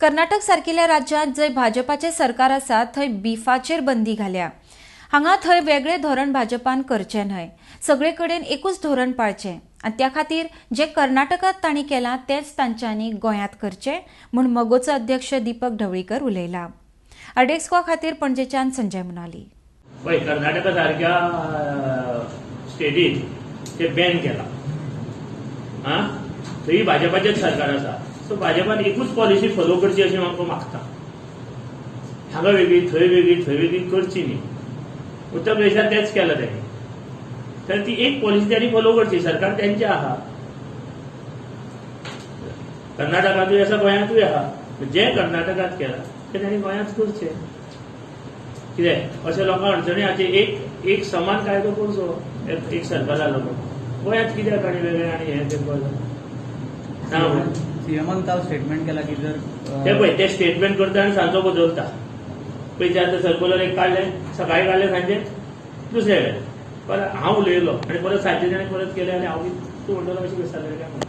कर्नाटक सारकिल्ल्या राज्यांत जंय भाजपाचें सरकार आसा थंय बिफाचेर बंदी घाल्या. हांगा थंय वेगळें धोरण भाजपान करचें न्हय, सगळे कडेन एकूच धोरण पाळचें आनी त्या खातीर जें कर्नाटकांत तांणी केलां तेंच तांच्यांनी गोंयांत करचें म्हूण मगोचो अध्यक्ष दीपक ढवळीकर उलयला. आरडीएक्स खातीर पणजेच्यान संजय मुनाली. पळय, कर्नाटका सारक्या स्टेटीन ते बॅन केला. आं, थंय भाजपाचेच सरकार आसा. सो भाजपान एकूच पॉलिसी फॉलो करची अशें म्हाका मागता. हांगा वेगळी, थंय वेगळी, थंय वेगळी करची न्ही. उत्तर प्रदेशात तेच केलां तेणी. तर ती एक पॉलिसी त्यांनी फॉलो करची. सरकार तेंचें आहा, कर्नाटकांतूय आसा, गोंयांतूय आहा. जें कर्नाटकांत केलां तें तांणी गोंयांत करचें. कितें अशें लोकांक अडचणी हाचे एक एक समान कायदो करचो एक सरकार जालो म्हूण. गोंयांत कित्याक आनी वेगळें आनी हें तें सांग. सीएमान काल स्टेटमेंट केला की जर ते पळय, ते स्टेटमेंट करता आनी सांजचो बदलता. पळय, ते आतां सर्कुलर एक काडलें, सकाळी काडलें, सांजे दुसरें वेळेर परत हांव उलयलो आनी परत सांजे ताणें परत केलें आनी हांव तूं म्हणटलो, अशें कशें जालें काय म्हणून.